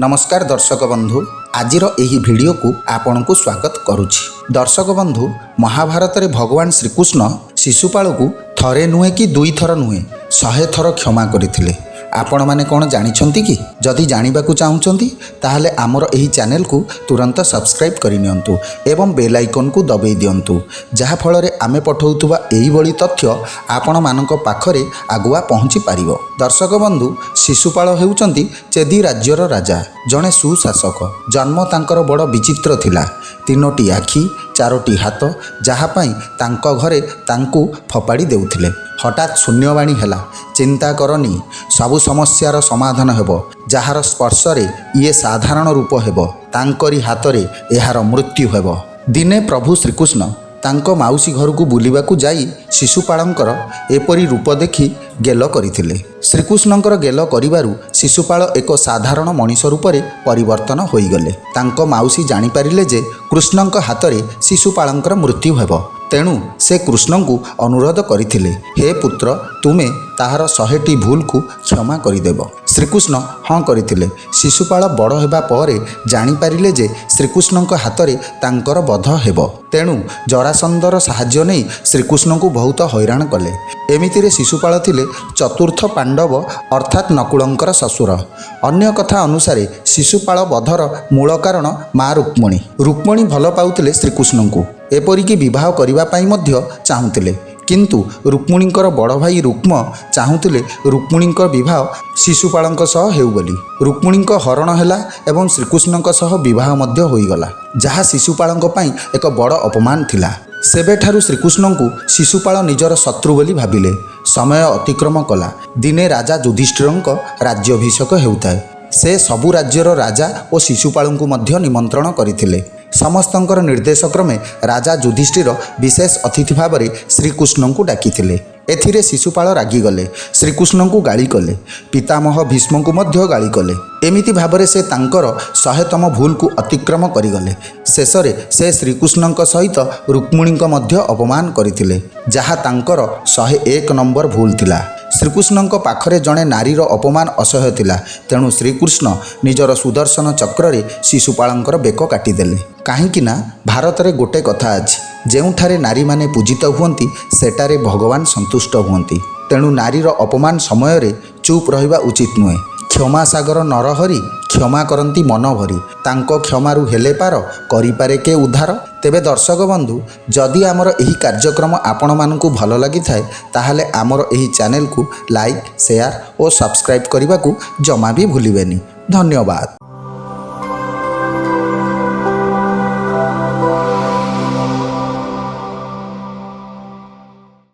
ନମସ୍କାର ଦର୍ଶକ ବନ୍ଧୁ, ଆଜିର ଏହି ଭିଡ଼ିଓକୁ ଆପଣଙ୍କୁ ସ୍ୱାଗତ କରୁଛି। ଦର୍ଶକ ବନ୍ଧୁ, ମହାଭାରତରେ ଭଗବାନ ଶ୍ରୀକୃଷ୍ଣ ଶିଶୁପାଳକୁ ଥରେ ନୁହେଁ କି ଦୁଇଥର ନୁହେଁ, 100 ଥର କ୍ଷମା କରିଥିଲେ। ଆପଣମାନେ କ'ଣ ଜାଣିଛନ୍ତି କି? ଯଦି ଜାଣିବାକୁ ଚାହୁଁଛନ୍ତି, ତାହେଲେ ଆମର ଏହି ଚ୍ୟାନେଲକୁ ତୁରନ୍ତ ସବସ୍କ୍ରାଇବ୍ କରିନିଅନ୍ତୁ ଏବଂ ବେଲ୍ ଆଇକନ୍କୁ ଦବାଇ ଦିଅନ୍ତୁ, ଯାହାଫଳରେ ଆମେ ପଠାଉଥିବା ଏହିଭଳି ତଥ୍ୟ ଆପଣମାନଙ୍କ ପାଖରେ ଆଗୁଆ ପହଞ୍ଚି ପାରିବ। ଦର୍ଶକ ବନ୍ଧୁ, ଶିଶୁପାଳ ହେଉଛନ୍ତି ଚେଦି ରାଜ୍ୟର ରାଜା, ଜଣେ ସୁଶାସକ। ଜନ୍ମ ତାଙ୍କର ବଡ଼ ବିଚିତ୍ର ଥିଲା। ତିନୋଟି ଆଖି, ଚାରୋଟି ହାତ, ଯାହା ପାଇଁ ତାଙ୍କ ଘରେ ତାଙ୍କୁ ଫୋପାଡ଼ି ଦେଉଥିଲେ। ହଠାତ୍ ଶୂନ୍ୟବାଣୀ ହେଲା, "ଚିନ୍ତା କରନି, ସବୁ ସମସ୍ୟାର ସମାଧାନ ହେବ। ଯାହାର ସ୍ପର୍ଶରେ ଇଏ ସାଧାରଣ ରୂପ ହେବ, ତାଙ୍କରି ହାତରେ ଏହାର ମୃତ୍ୟୁ ହେବ।" ଦିନେ ପ୍ରଭୁ ଶ୍ରୀକୃଷ୍ଣ ତାଙ୍କ ମାଉସୀ ଘରକୁ ବୁଲିବାକୁ ଯାଇ ଶିଶୁପାଳଙ୍କର ଏପରି ରୂପ ଦେଖି ଗେଲ କରିଥିଲେ। ଶ୍ରୀକୃଷ୍ଣଙ୍କର ଗେଲ କରିବାରୁ ଶିଶୁପାଳ ଏକ ସାଧାରଣ ମଣିଷ ରୂପରେ ପରିବର୍ତ୍ତନ ହୋଇଗଲେ। ତାଙ୍କ ମାଉସୀ ଜାଣିପାରିଲେ ଯେ କୃଷ୍ଣଙ୍କ ହାତରେ ଶିଶୁପାଳଙ୍କର ମୃତ୍ୟୁ ହେବ। ତେଣୁ ସେ କୃଷ୍ଣଙ୍କୁ ଅନୁରୋଧ କରିଥିଲେ, "ହେ ପୁତ୍ର, ତୁମେ ତାହାର 100ଟି ଭୁଲକୁ କ୍ଷମା କରିଦେବ।" ଶ୍ରୀକୃଷ୍ଣ ହଁ କରିଥିଲେ। ଶିଶୁପାଳ ବଡ଼ ହେବା ପରେ ଜାଣିପାରିଲେ ଯେ ଶ୍ରୀକୃଷ୍ଣଙ୍କ ହାତରେ ତାଙ୍କର ବଧ ହେବ। ତେଣୁ ଜରାସନ୍ଧର ସାହାଯ୍ୟ ନେଇ ଶ୍ରୀକୃଷ୍ଣଙ୍କୁ ବହୁତ ହଇରାଣ କଲେ। ଏମିତିରେ ଶିଶୁପାଳ ଥିଲେ ଚତୁର୍ଥ ପାଣ୍ଡବ, ଅର୍ଥାତ୍ ନକୁଳଙ୍କର ଶ୍ୱଶୁର। ଅନ୍ୟ କଥା ଅନୁସାରେ ଶିଶୁପାଳ ବଧର ମୂଳ କାରଣ ମା ରୁକ୍ମଣୀ। ରୁକ୍ମଣୀ ଭଲ ପାଉଥିଲେ ଶ୍ରୀକୃଷ୍ଣଙ୍କୁ, ଏପରିକି ବିବାହ କରିବା ପାଇଁ ମଧ୍ୟ ଚାହୁଁଥିଲେ। କିନ୍ତୁ ରୁକ୍ମିଣୀଙ୍କର ବଡ଼ ଭାଇ ରୁକ୍ମ ଚାହୁଁଥିଲେ ରୁକ୍ମିଣୀଙ୍କ ବିବାହ ଶିଶୁପାଳଙ୍କ ସହ ହେଉ ବୋଲି। ରୁକ୍ମିଣୀଙ୍କ ହରଣ ହେଲା ଏବଂ ଶ୍ରୀକୃଷ୍ଣଙ୍କ ସହ ବିବାହ ମଧ୍ୟ ହୋଇଗଲା, ଯାହା ଶିଶୁପାଳଙ୍କ ପାଇଁ ଏକ ବଡ଼ ଅପମାନ ଥିଲା। ସେବେଠାରୁ ଶ୍ରୀକୃଷ୍ଣଙ୍କୁ ଶିଶୁପାଳ ନିଜର ଶତ୍ରୁ ବୋଲି ଭାବିଲେ। ସମୟ ଅତିକ୍ରମ କଲା। ଦିନେ ରାଜା ଯୁଧିଷ୍ଠିରଙ୍କ ରାଜ୍ୟାଭିଷେକ ହେଉଥାଏ। ସେ ସବୁ ରାଜ୍ୟର ରାଜା ଓ ଶିଶୁପାଳଙ୍କୁ ମଧ୍ୟ ନିମନ୍ତ୍ରଣ କରିଥିଲେ। ସମସ୍ତଙ୍କର ନିର୍ଦ୍ଦେଶ କ୍ରମେ ରାଜା ଯୁଧିଷ୍ଠିର ବିଶେଷ ଅତିଥି ଭାବରେ ଶ୍ରୀକୃଷ୍ଣଙ୍କୁ ଡାକିଥିଲେ। ଏଥିରେ ଶିଶୁପାଳ ରାଗିଗଲେ, ଶ୍ରୀକୃଷ୍ଣଙ୍କୁ ଗାଳି କଲେ, ପିତାମହ ଭୀଷ୍ମଙ୍କୁ ମଧ୍ୟ ଗାଳି କଲେ। ଏମିତି ଭାବରେ ସେ ତାଙ୍କର 100ତମ ଭୁଲକୁ ଅତିକ୍ରମ କରିଗଲେ। ଶେଷରେ ସେ ଶ୍ରୀକୃଷ୍ଣଙ୍କ ସହିତ ରୁକ୍ମିଣୀଙ୍କ ମଧ୍ୟ ଅପମାନ କରିଥିଲେ, ଯାହା ତାଙ୍କର 101 ନମ୍ବର ଭୁଲ ଥିଲା। ଶ୍ରୀକୃଷ୍ଣଙ୍କ ପାଖରେ ଜଣେ ନାରୀର ଅପମାନ ଅସହ୍ୟ ଥିଲା। ତେଣୁ ଶ୍ରୀକୃଷ୍ଣ ନିଜର ସୁଦର୍ଶନ ଚକ୍ରରେ ଶିଶୁପାଳଙ୍କର ବେକ କାଟିଦେଲେ। କାହିଁକି ନା ଭାରତରେ ଗୋଟେ କଥା ଅଛି, ଯେଉଁଠାରେ ନାରୀମାନେ ପୂଜିତ ହୁଅନ୍ତି, ସେଠାରେ ଭଗବାନ ସନ୍ତୁଷ୍ଟ ହୁଅନ୍ତି। ତେଣୁ ନାରୀର ଅପମାନ ସମୟରେ ଚୁପ୍ ରହିବା ଉଚିତ ନୁହେଁ। କ୍ଷମା ସାଗର ନରହରି, କ୍ଷମା କରନ୍ତି ମନ ଭରି। ତାଙ୍କ କ୍ଷମାରୁ ହେଲେ ପାର, କରିପାରେ କେ ଉଦ୍ଧାର? ତେବେ ଦର୍ଶକ ବନ୍ଧୁ, ଯଦି ଆମର ଏହି କାର୍ଯ୍ୟକ୍ରମ ଆପଣମାନଙ୍କୁ ଭଲ ଲାଗିଥାଏ, ତାହେଲେ ଆମର ଏହି ଚ୍ୟାନେଲକୁ ଲାଇକ୍, ସେୟାର ଓ ସବସ୍କ୍ରାଇବ୍ କରିବାକୁ ଜମା ବି ଭୁଲିବେନି। ଧନ୍ୟବାଦ।